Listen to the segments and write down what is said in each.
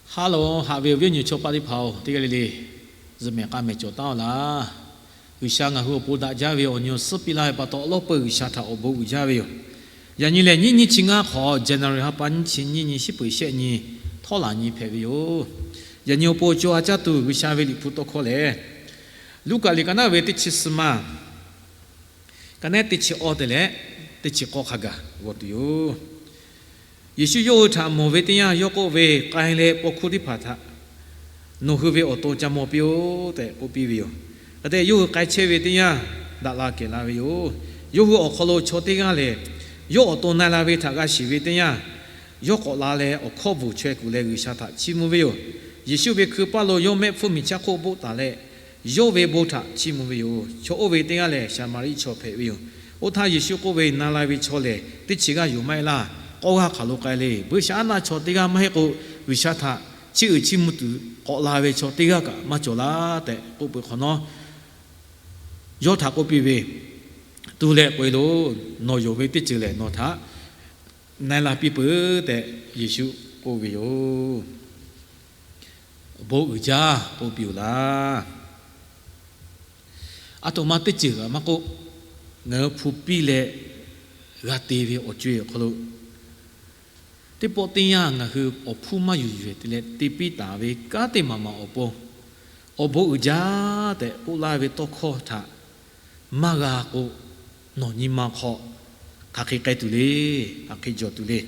Haˉ loˬ, haꞈ ve awˬ viˉ awˬ nyi chaw paˆ teˇ hpaˍ-oˬ, teˇ g'aˇ le le zuhꞈ mehˍ k'a mehˍ cawˬ taˉ-oˬ laˇ. G'uiˬsha ngaˬ hui awˬ pon daꞈ jaˇ ve awˬ nyi awˬ suhˉ piˇ laˇ ve pa taw, awˬ lawˉ peuˬ G'uiˬsha htaꞈ awˬ bon uiˍ jaˇ ve yoˬ. Yaꞈ nyi lehˬ, nyiˇ nyiˇ chi ngaˇ hk'awꞈ, January ha pa nyiˇ chi nyiˇ nyi shiˉ peuˬ shehˆ nyi htawˇ laˬ nyi hpehꞈ ve yoˬ. Yaꞈ nyi awˬ pon co ha caˇ tuˬ G'uiˬsha ve Liꞈ hpu tawˇ hkawˇ lehˬ, Luˉkaꞈ liꞈ ka naˉ ve teˇ chi suhˍ ma, ka naˉ teˇ chi awˇ te leh teˇ chi k'awˇ hk'a gaˬ g'awˬ tuˬ yoˬ. Yeˍsuˆ yawˇ hui htaꞈ mawˬ ve teˇ yanˇ, yawˇ k'oˆ ve, K'ai leh paw hkuˇ teˇ hpaˍ htaꞈ nawˬ hui ve awˬ to ca maw piˇ-oˆ tehꞈ k'oˆ piˇ ve yoˬ. Hk'e te yawˇ hui k'ai chehˇ ve teˇ yanˇ, daꞈ la kehˬ la ve yoˬ. Yawˇ hui awˬ hk'aw lo chaw teˇ g'aˇ lehˬ, yawˇ awˬ to na la ve htaꞈ g'a shiˍ ve teˇ yanˇ, yawˇ k'awꞈ la leh awˬ hkawˇ bvuhˬ chaweh kuˬ leh G'uiˬsha htaꞈ chiˇ mvuh ve yoˬ. Yeˍsuˆ ve hkui paˇ lo yawˇ mehˆ hpfuhˇ miˬ chaˇ hk'oˆ boˆ taˍ leh, yawˇ ve bon htaꞈ chiˇ mvuh ve yoˬ. Chaw oˇ ve teˇ g'aˇ lehˬ, Saˍmaˍriˆ chaw hpehꞈ ve yoˬ. Oˇ htaˇ Yeˍsuˆ k'oˆ ve, Na la ve chaw lehˬ teˇ chi g'aˇ yoˬ maˇ heˆ laˇ. K'awˇ g'aˇ hk'aˬ lo k'ai le. Buiˇshaˆaˉnaˆ chaw teˇ g'aˇ maˇ heˆ k'o, G'uiˬsha htaꞈ chiˇ uiˍ chiˇ mvuh tuˬ k'awꞈ la ve chaw teˇ g'aˇ kaꞈ maˇ cawˬ laˇ tehꞈ k'oˆ peuˬ hk'awꞈ nawˉ, yawˇ htaꞈ k'oˆ piˇ ve, Tuˬ leh k'oꞈ-e loˬ. Nawˬ yonˍ ve teˇ ceuˬ lehˬ, nawˬ htaꞈ na la piˇ peuˬ tehꞈ Yeˍsuˆ k'oˆ ve yoˬ. Awˬ bon uiˍ jaˇ k'oˆ piˇ-oˬ laˇ. Aˬ htoꞈ ma teˇ ceuˬ kaꞈ maˇ k'oˆ, ngaˬ hui hpu piˇ leh g'a te ve awˬ co-e awˬ hk'aw lo, teˇ pawˆ teˇ yanˇ ngaˬ hui awˬ hpfuhˇ maˇ yuˬ yuˬ te leh te piˇ taˍ ve kanˉ teˇ maˬ maˬ awˬ pon, awˬ bon uiˍ jaˇ tehꞈ k'oˆ laˇ ve tawˇ hkawˇ htaꞈ maˇ g'a k'o, nawˬ nyi ma hk'aw hk'aˬ hk'e k'ai tuˬ le, hk'aˬ hk'e jawˬ tuˬ le.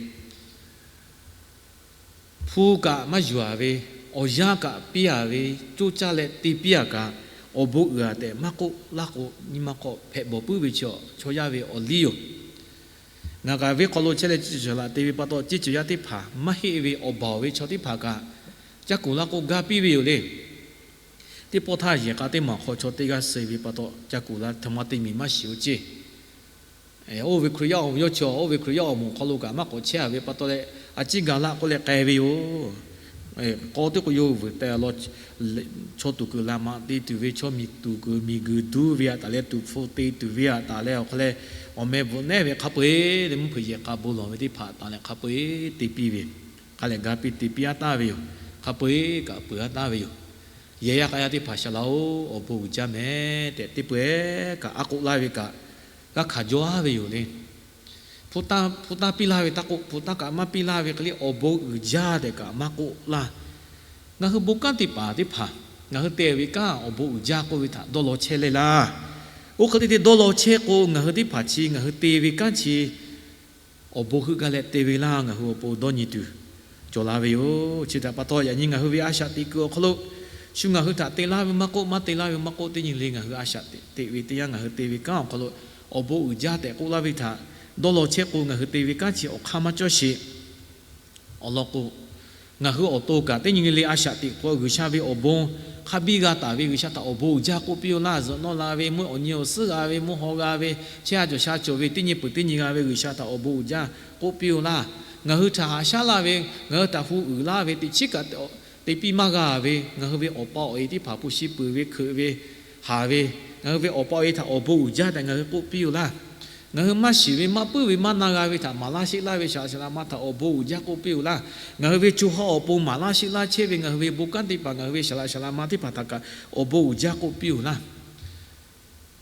Hpu kaꞈ maˇ yuˬ-a ve, awˬ yanˇ kaꞈ piˇ-a ve, coˇ caˇ leh te piˇ-a kaꞈ, awˬ bon uiˍ-a tehꞈ maˇ k'oˆ laˇ k'o, nyi ma hk'aw hpehꞈ bawˬ puiˉ ve chaw yaˇ ve awˬ liˇ yoˬ. Ngaˬ kaꞈ venˇ hk'aw lo chehˇ leh, ciˇ ceuˬ laꞈ te ve pa taw, ciˇ ceuˬ yaˇ teˇ hpaˍ maˇ heˆ ve awˬ baˬ awˬ ve chaw teˇ hpaˍ kaꞈ, ca kuˬ laˇ k'o ga piˇ ve yoˬ le. Teˇ pawˆ htaˇ yehˬ k'a teˇ maˬ hk'aw chaw teˇ g'aˇ suh ve pa taw, ca kuˬ la htaꞈ ma te miˬ maˇ shiˍ-o ceˇ. Oˇ ve Hkriꞈ yaˇ awˬ moˍ yawˇ chi, oˇ ve Hkriꞈ yaˇ awˬ moˍ hk'aw lo kaꞈ maˇ k'awꞈ chehˇ-a ve pa taw leh, a ciˉ ga laˆ k'oˆ leh k'ai ve yoˬ. K'aw teˇ k'o yawˇ hui vuiˬ teh law, chaw tuˬ kuiˬ laꞈ maꞈ te tuˬ ve, chaw miˬ tuˬ kuiˬ miˬ guiˬ duˉ ve aꞈ taˍ leh, tuˍ hpfuh te tuˬ ve aꞈ taˍ leh, awˬ hk'aw leh awˬ meh bvuhꞈ nehˉ ve hk'a peu-eˬ leh, mvuhˇ hpeuꞈ yehˬ k'a bon lawˬ ve teˇ hpaˍ taˍ leh hk'a peu-eˬ te piˇ ve, hk'a leh ga piˇ te piˇ-a taˍ ve yoˬ. Hk'a peu-eˬ kaꞈ peuˬ-a taˍ ve yoˬ. Yehˬ yaˇ k'a yaˇ teˇ hpaˍ, Shaˍ laꞈ-oˬ, awˬ bon uiˍ jaˇ mehˍ tehꞈ teˇ peu-eˬ kaꞈ a k'oˆ laˇ ve kaꞈ, g'a hkanˍ jaw-a ve yoˬ le. Hpu tanˇ piˇ laˇ ve taˇ k'oˆ, hpu tanˇ kaꞈ maˇ piˇ laˇ ve hk'e le, awˬ bon uiˍ jaˇ tehꞈ kaꞈ maˇ k'oˆ laˇ. Ngaˬ hui bon kanˉ te paˍ teˇ hpaˍ, ngaˬ hui te ve kanˉ awˬ bon uiˍ jaˇ k'oˆ ve htaꞈ dawˇ law chehˇ leh laˇ. Oˇ hk'e te te dawˇ law chehˇ k'o, ngaˬ hui teˇ hpaˍ chi ngaˬ hui te ve kanˉ chi awˬ bon heuˆ gaˇ leh te ve laˇ. Ngaˬ hui awˬ pon dawˇ nyi tuˬ cawˬ la ve yoˬ. Chi htaꞈ pa taw, yaꞈ nyi ngaˬ hui ve a shaꞈ teꞈ kuiˬ awˬ hk'aw lo, shu ngaˬ hui htaꞈ te laˇ ve maˇ k'oˆ, maˇ te laˇ ve maˇ k'oˆ, teˇ nyi le ngaˬ hui a shaꞈ teꞈ ve teˇ yanˇ, ngaˬ hui te ve kanˉ awˬ hk'aw lo awˬ bon uiˍ jaˇ tehꞈ k'oˆ laˇ ve htaꞈ dawˇ law chehˇ k'o, ngaˬ hui te ve kanˉ chi awˬ hk'aˇ maˇ cawˇ sheˍ. Awˬ lawn k'o, ngaˬ hui awˬ to kaꞈ teˇ nyi le le a shaꞈ teꞈ k'o, G'uiˬsha ve awˬ bon hk'a biˇ g'a taˍ ve, G'uiˬsha htaꞈ awˬ bon uiˍ jaˇ k'oˆ piˇ-oˬ laˇ. Zuhꞈ nawˇ la ve, mvuhˇ awˬ nyi awˬ suhˉ g'a ve, mvuhˇ haw g'a ve, chehˇ a cawˬ sha cawˬ ve, teˇ nyi peuˬ teˇ nyi g'a ve G'uiˬsha htaꞈ awˬ bon uiˍ jaˇ k'oˆ piˇ-oˬ laˇ. Ngaˬ hui htaꞈ haꞈ shaˉ laˇ ve, ngaˬ hui htaꞈ hu uiˍ laˇ ve teꞈ chiˉ kaꞈ te piˇ maˇ g'a ve, ngaˬ hui ve awˬ pa awˬ e teˇ hpaˍ hpu shi peuˬ ve, hkeuꞈ ve, haˍ ve, ngaˬ hui ve awˬ pa awˬ e htaꞈ awˬ bon uiˍ jaˇ tehꞈ ngaˬ hui k'oˆ piˇ-oˬ laˇ. Ngaˬ hui maˇ shiˍ ve, maˇ puiˉ ve, maˇ na g'a ve htaꞈ maˍ laˇ sheˆ laˇ ve saˍ laꞈ saˍ laꞈ ma htaꞈ awˬ bon uiˍ jaˇ k'oˆ piˇ-oˬ laˇ. Ngaˬ hui ve co ha awˬ pon maˍ laˇ sheˆ laˇ chehˇ ve ngaˬ hui ve bon kanˉ teˇ hpaˍ, ngaˬ hui ve saˍ laꞈ saˍ laꞈ ma teˇ hpaˍ htaꞈ kaꞈ awˬ bon uiˍ jaˇ k'oˆ piˇ-oˬ laˇ.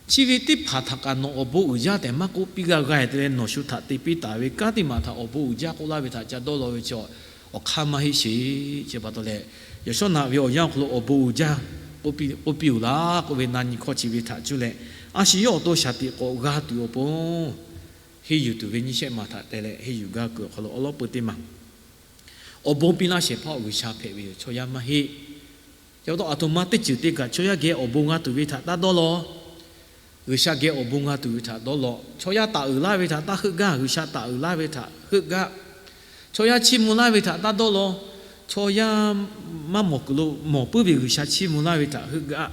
Chi ve teˇ hpaˍ htaꞈ kaꞈ nawˬ awˬ bon uiˍ jaˇ tehꞈ maˇ k'oˆ piˇ g'a g'a-e te leh, nawˬ shu htaꞈ te piˇ taˍ ve kanˉ teˇ maˬ htaꞈ awˬ bon uiˍ jaˇ k'oˆ laˇ ve htaꞈ ca dawˇ law ve chi awˬ hk'aˇ maˇ heˆ sheˍ. Chi pa taw leh, yaꞈ shawˉ naꞈ ve awˬ yanˇ awˬ hk'aw lo awˬ bon uiˍ jaˇ k'oˆ piˇ-oˬ laˇ k'oˆ ve na nyi hkawˇ chi ve htaꞈ cuˇ leh, a shu yawˇ awˬ to shaˍ tiꞈ k'awꞈ g'a tuˬ awˬ pon, henˇ yuˬ tuˬ ve nyiˇ shehˆ ma htaꞈ te leh henˇ yuˬ gaˇ kuiˬ awˬ hk'aw lo awˬ lawn peuˬ teˇ maˬ, awˬ bon piˇ laˇ shehˍ hpaˇ G'uiˬsha hpehꞈ ve yoˬ, chaw yaˇ maˇ heˆ. Chi pa taw, aˬ htoꞈ ma teˇ ceuˬ te kaꞈ chaw yaˇ geh awˬ bon g'a tuˬ ve htaꞈ taˇ dawˇ law. G'uiˬsha geh awˬ bon g'a tuˬ ve htaꞈ dawˇ law. Chaw yaˇ taˍ uiˍ laˇ ve htaꞈ taˇ heuˆ gaˇ, G'uiˬsha taˍ uiˍ laˇ ve htaꞈ heuˆ gaˇ. Chaw yaˇ chiˇ mvuh laˇ ve htaꞈ taˇ dawˇ law. Chaw yaˇ maˇ mawˬ kuiˬ lo mawˬ puiˉ ve G'uiˬsha chiˇ mvuh laˇ ve htaꞈ heuˆ gaˇ.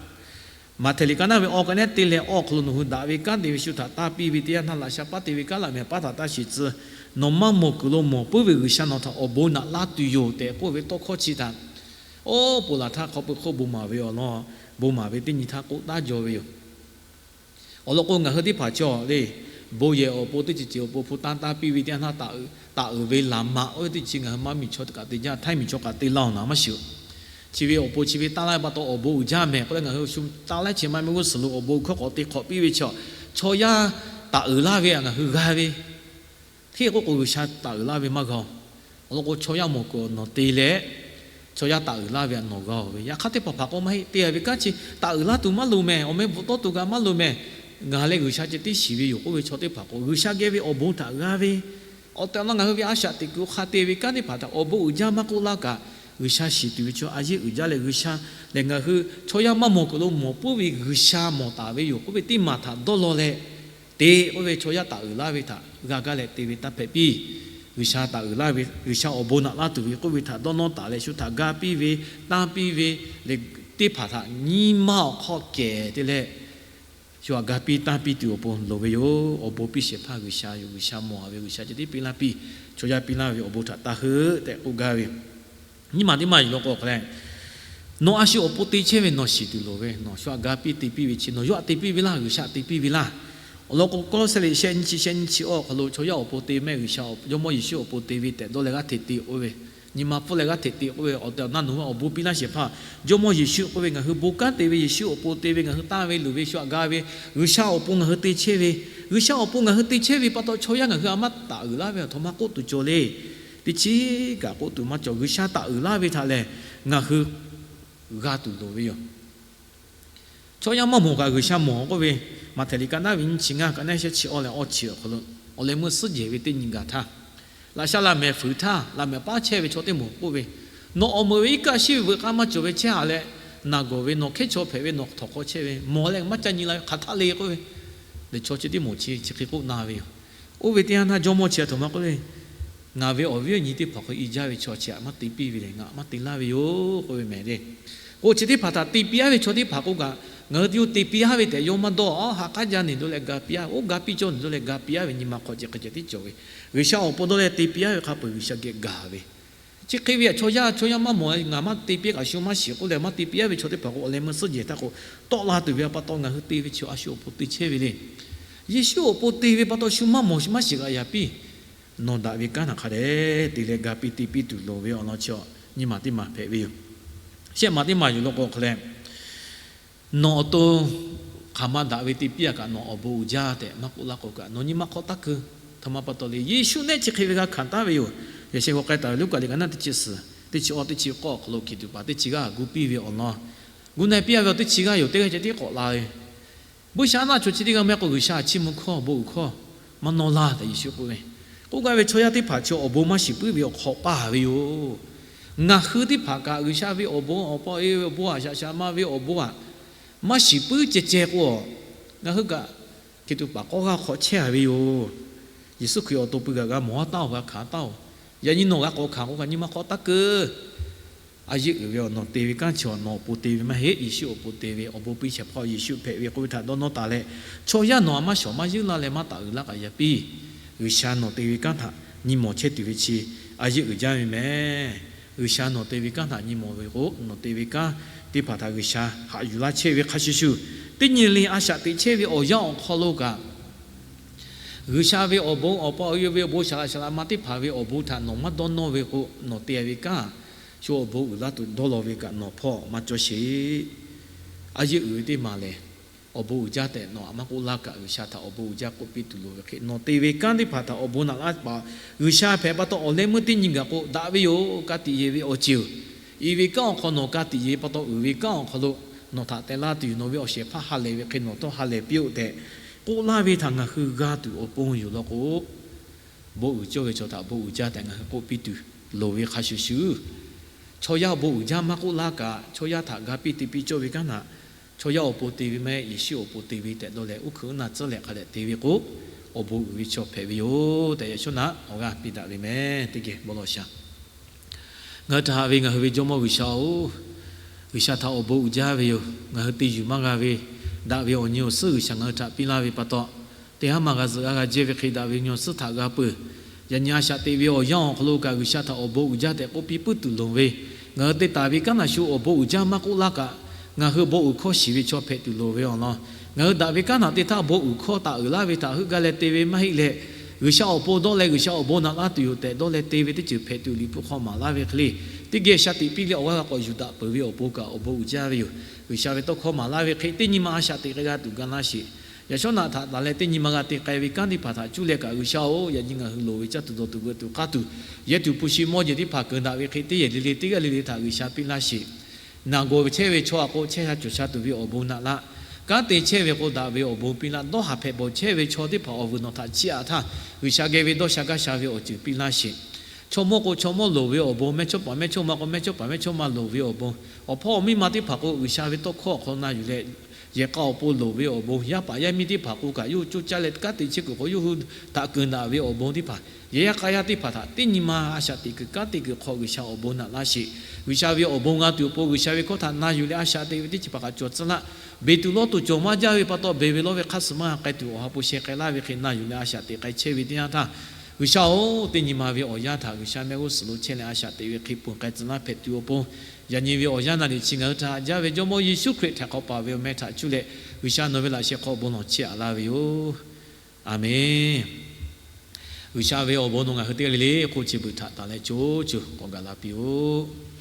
Maꞈhtehˍ liꞈ ka naˉ ve awˬ ka nehˉ te leh awˬ hk'aw lo nawˬ hui daꞈ ve kanˉ te ve shu htaꞈ tanˇ piˇ ve teˇ yanˇ, htaˇ laꞈ sha paˉ te ve kanˉ laꞈ mehˍ paˉ htaꞈ taˇ shiˍ tcuh. Nawˬ maˇ mawˬ kuiˬ lo mawˬ puiˉ ve G'uiˬsha nawˬ htaꞈ awˬ bon naꞈ laˇ tuˬ yoˬ tehꞈ k'oˆ ve tawˇ hkawˇ chi htaꞈ, oˇ ponˬ laˬ htaˇ hk'aw peu hk'oˆ bon maˍ ve awˬ lawn, bon maˍ ve teˇ nyi htaˇ k'oˆ taˉ jaw ve yoˬ. Awˬ lawn k'o, ngaˬ hui teˇ hpaˍ cawˬ le. Bon yehˬ awˬ pon teˇ ceuˬ ceuˬ awˬ pon hpu tanˇ tanˇ piˇ ve teˇ yanˇ htaˇ, taˍ uiˍ ve laˬ maꞈ oˇ ve teˇ ceuˬ ngaˬ hui maˇ miˬ chaw kaꞈ te jaˇ, htaiˇ miˬ chaw kaꞈ te laˇ-oˬ naˍ maˇ shiˍ. Chi ve awˬ pon chi ve tanˇ laˇ ve pa taw awˬ bon uiˍ jaˇ mehˍ k'oˆ leh ngaˬ hui shu tanˇ leh chi ma meh g'uˇ suhˍ lo awˬ bon hkawˇ k'awꞈ te hk'awꞈ piˇ ve chi, chaw yaˇ taˍ uiˍ laˇ ve ngaˬ hui g'a ve. Hteˇ k'oˆ k'o G'uiˬsha taˍ uiˍ laˇ ve maˇ g'a-oˬ. Awˬ lawn k'o chaw yaˇ mawˬ kuiˬ awˬ nawˬ te leh, chaw yaˇ taˍ uiˍ laˇ ve htaꞈ nawˬ g'a-oˬ ve. Yaꞈ hk'aˇ teˇ hpaˍ hpaˍ k'o maˇ heˆ, te a ve kanˉ chi taˍ uiˍ laˇ tuˬ maˇ loˍ mehˍ, awˬ meh bvuhꞈ tawˇ tuˬ kaꞈ maˇ loˍ mehˍ. Ngaˬ leh G'uiˬsha ceh tiˉ shiˍ ve yoˬ k'oˆ ve chaw teˇ hpaˍ k'o G'uiˬsha geh ve awˬ bon htaꞈ g'a ve, awˬ tehˬ awˬ na ngaˬ hui ve a shaꞈ teꞈ kuiˬ hk'a te ve kanˉ teˇ hpaˍ htaꞈ awˬ bon uiˍ jaˇ maˇ k'oˆ laˇ kaꞈ, G'uiˬsha shiˍ tuˬ ve chaw a yeˇ uiˍ jaˇ leh G'uiˬsha lehˬ ngaˬ hui chaw yaˇ maˇ mawˬ kuiˬ lo mawˬ puiˉ ve G'uiˬsha mawˬ taˍ ve yoˬ k'oˆ ve teˇ maˬ htaꞈ dawˇ law leh, te k'oˆ ve chaw yaˇ taˍ uiˍ laˇ ve htaꞈ g'a gaˇ leh te ve taˇ hpehꞈ piˇ. G'uiˬsha taˍ uiˍ laˇ ve, G'uiˬsha awˬ bon naꞈ laˇ tuˬ ve k'oˆ ve htaꞈ dawˇ nawˇ taˍ leh shu htaꞈ ga piˇ ve, tanˇ piˇ ve, leh teˇ hpaˍ htaꞈ nyi ma awˬ hk'aw kehˬ te leh, shu htaꞈ ga piˇ tanˇ piˇ tuˬ awˬ pon loˍ ve yoˬ. Awˬ bon piˇ shehˍ hpaˇ G'uiˬsha yoˬ. G'uiˬsha mawˬ a ve G'uiˬsha ceh tiˉ piˇ laˇ piˇ. Chaw yaˇ piˇ laˇ ve awˬ bon htaꞈ taˇ heuˆ tehꞈ k'oˆ gaˇ ve, nyiˇ maˬ teˇ maˬ yuˬ law k'o hk'a leh, nawˬ a shu awˬ pon te chehˇ ve nawˬ shiˍ tuˬ loˍ ve, nawˬ shu htaꞈ ga piˇ te piˇ ve chi nawˬ yawˇ htaꞈ te piˇ ve laˇ, G'uiˬsha htaꞈ te piˇ ve laˇ. Awˬ lawn k'o Kawˇlawˇsehꞈ liꞈ shehˆ nyiˇ chi shehˆ nyiˇ chi awˬ hk'aw lo chaw yaˇ awˬ pon te mehˆ G'uiˬsha, Jawˇmawˇ Yeˍsuˆ awˬ pon te ve tehꞈ dawˇ leh g'aˇ hteꞈ te k'oˆ ve, nyi ma pfuhˇ leh g'aˇ hteꞈ te k'oˆ ve awˬ tehˬ awˬ na nawˬ hui awˬ bon piˇ laˇ shehˍ hpaˇ, Jawˇmawˇ Yeˍsuˆ k'oˆ ve ngaˬ hui bon kanˉ te ve Yeˍsuˆ awˬ pon te ve ngaˬ hui tanˇ ve luˬ ve shu htaꞈ ga ve, G'uiˬsha awˬ pon ngaˬ hui te chehˇ ve, G'uiˬsha awˬ pon ngaˬ hui te chehˇ ve pa taw chaw yaˇ ngaˬ hui a maˇ taˍ uiˍ laˇ ve awˬ htoꞈ ma k'oˆ tuˬ cawˬ le. Teˇ chiˉ kaꞈ k'oˆ tuˬ maˇ cawˬ. G'uiˬsha taˍ uiˍ laˇ ve htaꞈ lehˬ ngaˬ hui g'a tuˬ loˍ ve yoˬ. Chaw yaˇ maˇ mawˬ kaꞈ G'uiˬsha mawˬ k'oˆ ve, Maꞈhtehˍ liꞈ ka naˉ ve nyiˇ chi ngaˇ, ka naˉ shehˆ chi awˇ leh awˇ chi awˬ hk'aw lo, awˬ leh meuˇ suhˉ jehˬ ve teˇ nyi gaˬ htaˇ, laꞈ sha laꞈ mehˍ fuiˍ htaˇ, laꞈ mehˍ paˉ chehˇ ve chaw teˇ moˍ k'oˆ ve, Nawˬ awˬ meuꞈ ve iˉ kaˆ shiˉ ve veuꞈ k'aˇ maˇ cawˬ ve chehˇ a leh, naˬ gawˬ ve nawˬ hkehˉ chaw hpehꞈ ve nawˬ htawnˍ hk'aw chehˇ ve mawˬ leh maˇ ca nyi la ve hk'aˬ htaˇ le k'oˆ ve, leh chaw chi teˇ moˍ chi chi hk'e k'oˆ na ve yoˬ. Oˇ ve teˇ yanˇ htaˇ jawˇmawˇ chi a htoꞈ ma k'oˆ ve, Ngaˬ ve awˬ viˉ awˬ nyi teˇ hpaˍ hk'aw i jaˇ ve chaw chi htaꞈ maˇ te piˇ ve lehˬ ngaˬ maˇ te laˇ ve yoˬ k'oˆ ve mehˍ le. K'o chi teˇ hpaˍ htaꞈ te piˇ aˉ ve chaw teˇ hpaˍ k'oˆ kaꞈ, ngaˬ hui te piˇ aˉ ve tehꞈ yawˇ maˇ dawˇ. Aˉ, ha k'aˉ jaˇ neˬ dawˇ leh ga piˇ aˉ ve, oˇ ga piˇ cawˇ neˬ dawˇ leh ga piˇ aˉ ve nyi ma hk'aw ceh hk'e ceh tiˉ cawˬ ve. G'uiˬsha awˬ pon dawˇ leh te piˇ aˉ ve hk'a peu-eˬ G'uiˬsha geh gaˬ ve. Chi hk'e ve htaꞈ chaw yaˇ chaw yaˇ maˇ mawˬ, ngaˬ maˇ te piˇ kaꞈ shu maˇ shiˍ k'oˆ leh maˇ te piˇ aˉ ve chaw teˇ hpaˍ k'o awˬ leh meuˇ suhˉ jehˬ htaˇ k'o tawˆ la tuˬ ve pa taw ngaˬ hui te ve chi a shu awˬ pon te chehˇ ve le. Yeˍsuˆ awˬ pon te ve pa taw shu maˇ mawˬ maˇ shiˍ g'a yaꞈ piˇ. Nawˬ daꞈ ve kanˉ htaꞈ hk'a dehꞈ te leh ga piˇ te piˇ tuˬ loˍ ve awˬ lawn chi nyiˇ maˬ teˇ maˬ hpehꞈ ve yoˬ. Shehˆ maˬ teˇ maˬ yuˬ law k'o hk'a leh, Nawˬ awˬ to hk'aˬ ma daꞈ ve te piˇ a kaꞈ nawˬ awˬ bon uiˍ jaˇ tehꞈ maˇ k'oˆ laˇ k'o kaꞈ nawˬ nyi ma hk'aw taˇ keu. Htoꞈ ma pa taw le, Yeˍsuˆ nehˆ chi hk'e ve g'a hkanˍ taˍ ve yoˬ. Yaꞈ sheh g'aw k'ai taˍ ve Luˉkaꞈ liꞈ ka naˉ teˇ chi suhˍ teˇ chi awˇ teˇ chi k'awˇ awˬ hk'aw lo hkiˬ tuꞈ paˍ teˇ chi g'aˇ gu piˇ ve awˬ lawn, gu na piˇ a ve awˬ teˇ chi g'aˇ yoˬ. Teˇ g'aˇ ceh tiˉ k'awꞈ la ve, buiˇshaˆaˉnaˆ chaw chi teˇ g'aˇ mehˆ k'o G'uiˬsha chiˇ mvuh hkawˇ bon uiˍ hkawˇ maˇ nawˇ laˇ tehꞈ Yeˍsuˆ k'oˆ ve. K'oˆ gaˇ ve chaw yaˇ teˇ hpaˍ chi awˬ bon maˇ shiˍ puiˉ ve awˬ hk'awꞈ paˇ ve yoˬ. Ngaˬ hui teˇ hpaˍ kaꞈ G'uiˬsha ve awˬ bon awˬ pa e ve awˬ bon aꞈ shaꞈ shaꞈ ma ve awˬ bon aꞈ maˇ shiˍ puiˉ ceh ceh k'o, ngaˬ hui kaꞈ hkiˬ tuꞈ paˍ k'awˇ g'aˇ hk'aw chehˇ a ve yoˬ. Yeˍsuˆ Hkriꞈ awˬ to pui kaꞈ g'a mawˬ a taˇ-oˬ, g'a hkanˍ a taˇ-oˬ. Yaꞈ nyi nawˬ g'a k'awꞈ hkanˍ k'o kaꞈ nyi ma hk'aw taˇ keu. A yeˇ uiˍ ve awˬ nawˬ te ve kanˉ chi awˬ nawˬ awˬ pon te ve maˇ heˆ. Yeˍsuˆ awˬ pon te ve awˬ bon piˇ shehˍ hpaˇ Yeˍsuˆ hpehꞈ ve k'oˆ ve htaꞈ dawˇ nawˇ taˍ leh, chaw yaˇ nawˬ a maˇ shawˍ maˇ yeunˇ laˇ leh maˇ taˍ uiˍ laˇ kaꞈ yaꞈ piˇ. G'uiˬsha nawˬ te ve kanˉ htaꞈ nyi mawˬ chehˇ tuˬ ve chi a yeˇ uiˍ jaˇ ve mehˍ. G'uiˬsha nawˬ te ve kanˉ htaꞈ nyi mawˬ ve k'o nawˬ te ve kanˉ teˇ hpaˍ htaꞈ G'uiˬsha haꞈ yuˬ laˇ chehˇ ve hk'a shuˍ shuˍ, teˇ nyi le a shaꞈ teꞈ chehˇ ve awˬ yanˇ awˬ hk'aw lo kaꞈ G'uiˬsha ve awˬ bon awˬ pa awˬ e ve awˬ bon shaˍ laꞈ shaˍ laꞈ ma teˇ hpaˍ ve awˬ bon htaꞈ nawˬ maˇ dawˇ nawˇ ve k'o nawˬ te ve kanˉ shu awˬ bon uiˍ laˇ tuˬ dawˇ law ve kaꞈ nawˬ hpawˇ maˇ cawˇ sheˍ. A yeˇ uiˍ ve teˇ maˬ lehˬ, awˬ bon uiˍ jaˇ tehꞈ nawˬ aꞈ maˇ k'oˆ laˇ kaꞈ G'uiˬsha htaꞈ awˬ bon uiˍ jaˇ k'oˆ piˇ tuˬ loˍ ve hk'e nawˬ te ve kanˉ teˇ hpaˍ htaꞈ awˬ bon naꞈ laˇ paˍ G'uiˬsha hpehꞈ pa taw awˬ leh meuˇ teˇ nyi gaˬ k'o daꞈ ve yoˬ. Ka tiꞈ yeˬ ve awˬ ceuˬ, iˍ ve kanˉ awˬ hk'aw nawˬ ka tiꞈ yeˬ pa taw uiˍ ve kanˉ awˬ hk'aw lo nawˬ htaꞈ teh laˇ tuˬ yoˬ. Nawˬ ve awˬ shehˍ hpaˇ ha lehˬ ve hk'e nawˬ htawˇ ha lehˬ piˇ-oˆ tehꞈ k'oˆ laˇ ve htaꞈ ngaˬ hui g'a tuˬ awˬ pon yoˬ law k'o, bon uiˍ cawˇ ve chaw htaꞈ bon uiˍ jaˇ tehꞈ ngaˬ hui k'oˆ piˇ tuˬ loˍ ve hk'a shuˍ shuˍ, chaw yaˇ bon uiˍ jaˇ maˇ k'oˆ laˇ kaꞈ chaw yaˇ htaꞈ ga piˇ te piˇ cawˇ ve kanˉ htaꞈ chaw yaˇ awˬ pon te ve mehˆ, Yeˍsuˆ awˬ pon te ve tehꞈ dawˇ leh uˉ hkui uˉ na tcuhˉ leh hk'a dehꞈ te ve k'o, awˬ bon uiˍ ve chaw hpehꞈ ve yoˬ tehꞈ yaꞈ shawˉ naꞈ awˬ g'aˇ piˇ daꞈ ve mehˍ. Teˇ geh bon lawˬ shaˍ. Ngaˬ hui htaꞈ haꞈ ve ngaˬ hui ve Jawˇmawˇ G'uiˬsha-oˬ, G'uiˬsha htaꞈ awˬ bon uiˍ jaˇ ve yoˬ. Ngaˬ hui te yuˬ maˇ g'a ve daꞈ ve awˬ nyi awˬ suhˉ G'uiˬsha ngaˬ hui htaꞈ piˇ laˇ ve pa taw, teˇ haˉ maˇ g'a zuhꞈ g'a g'a jehˇ ve hk'e daꞈ ve awˬ nyi awˬ suhˉ htaꞈ g'a peuˬ. Yaꞈ nyi a shaꞈ teꞈ ve awˬ yanˇ awˬ hk'aw lo kaꞈ G'uiˬsha htaꞈ awˬ bon uiˍ jaˇ tehꞈ k'oˆ piˇ puiˉ tuˬ loˍ ve, ngaˬ hui te taˍ ve kanˉ htaꞈ shu awˬ bon uiˍ jaˇ maˇ k'oˆ laˇ kaꞈ, ngaˬ hui bon uiˍ hkawˇ shiˍ ve chaw hpehꞈ tuˬ loˍ ve awˬ lawn, Ngaˬ hui daꞈ ve kanˉ htaꞈ te htaˇ, bon uiˍ hkawˇ taˍ uiˍ laˇ ve htaꞈ heuˆ gaˇ leh te ve maˇ heˆ leh, G'uiˬsha awˬ pon dawˇ leh G'uiˬsha awˬ bon naꞈ laˇ tuˬ yoˬ tehꞈ dawˇ leh te ve teˇ ceuˬ hpehꞈ tuˬ Liꞈ hpu hk'aw maˍ laˇ ve hk'e le, teˇ geh sha tiꞈ piˇ leh awˬ g'aˇ g'a k'awꞈ yuˬ daꞈ peuˬ ve awˬ pon kaꞈ awˬ bon uiˍ jaˇ ve yoˬ. G'uiˬsha ve tawˇ hkawˇ maˍ laˇ ve hk'e, teˇ nyi ma a shaꞈ teꞈ k'ai g'a tuˬ ga laˇ sheˍ. Yaꞈ shawˉ naꞈ htaꞈ taˍ leh teˇ nyi ma g'a te k'ai ve kanˉ teˇ hpaˍ htaꞈ cuˇ leh kaꞈ, G'uiˬsha-oˬ, yaꞈ nyi ngaˬ hui loˍ ve caˇ tuˬ dawˬ tuˬ veuꞈ tuˬ k'aˇ tuˬ, yehˬ tuˬ hpu shi mawˇ jeˬ teˇ hpaˍ keunˍ daꞈ ve hk'e, teˇ yehˬ le le teˇ g'aˇ le le htaꞈ G'uiˬsha piˇ laˇ sheˍ. Naˬ gawˬ ve chehˇ ve chaw a k'o, chehˇ sha cawˬ sha tuˬ ve awˬ bon naꞈ laˇ. Kanˉ te chehˇ ve k'o, daꞈ ve awˬ bon piˇ laˇ. Dawˇ haˍ hpehꞈ bawˬ chehˇ ve chaw teˇ hpaˍ awˬ vuiˬ nawˬ htaꞈ chiˇ aꞈ htaˇ, G'uiˬsha geh ve dawˇ sha gaˇ sha ve awˬ ceuˬ piˇ laˇ sheˍ. Chaw mawˇ k'o, chaw mawˇ loˍ ve awˬ bon, mehˇchawˇpaˍ mehˇchawˇma k'o, mehˇchawˇpaˍ mehˇchawˇma loˍ ve awˬ bon, awˬ hpawˇ awˬ miˇ ma teˇ hpaˍ k'o, G'uiˬsha ve tawˇ hkawˇ awˬ hk'aw na yuˬ leh, yehˬ k'a awˬ pon loˍ ve awˬ bon, yaˇ paˍ yaˇ miˇ teˇ hpaˍ k'o kaꞈ yawˇ hui coˇ caˇ leh kanˉ te chehˇ kuiˬ k'o, yawˇ hui htaꞈ keunˍ daꞈ ve awˬ bon teˇ hpaˍ, yehˬ yaˇ k'a yaˇ teˇ hpaˍ htaꞈ teˇ nyi ma a shaꞈ teꞈ kuiˬ kanˉ te kuiˬ hk'aw G'uiˬsha awˬ bon naꞈ laˇ sheˍ. G'uiˬsha ve awˬ bon g'a tuˬ awˬ pon, G'uiˬsha ve hkawˇ htaꞈ na yuˬ leh a shaꞈ teꞈ ve teˇ ceuˬ hpaˍ kaꞈ cawˬ tcuh laˇ. Beˬ tuˬ lawˇ tuˬ cawˬ maˇ jaˇ ve pa taw, beˬ ve lawˇ ve hk'aˇ suh maˇ k'ai tuˬ, awˬ ha hpu sheh k'ai laˇ ve hk'e na yuˬ leh a shaꞈ teꞈ k'ai chehˇ ve teˇ yanˇ htaˇ, G'uiˬsha-oˬ, teˇ nyi ma ve awˬ yanˇ htaꞈ G'uiˬsha mehˆ g'uˇ suhˍ lo chehˇ leh a shaꞈ teꞈ ve hk'e ponˬ k'ai tcuh laˇ hpehꞈ tuˬ awˬ pon, yaꞈ nyi ve awˬ yanˇ na liꞈ chi ngaˬ hui htaꞈ haꞈ jaˇ ve Jawˇmawˇ Yeˍsuˆ Hkriꞈ htaꞈ k'awꞈ paˍ ve awˬ meh htaꞈ cuˇ leh, G'uiˬsha nawˬ ve laꞈ sheh hk'aw bon lawˬ chehˇ aꞈ laˇ ve yoˬ. Aˬmenˍ. G'uiˬsha ve awˬ bon nawˬ ngaˬ hui teˇ g'aˇ le le hk'oˆ chi beuꞈ htaꞈ tanˬ leh co co k'awꞈ gaˬ la piˇ-oˆ.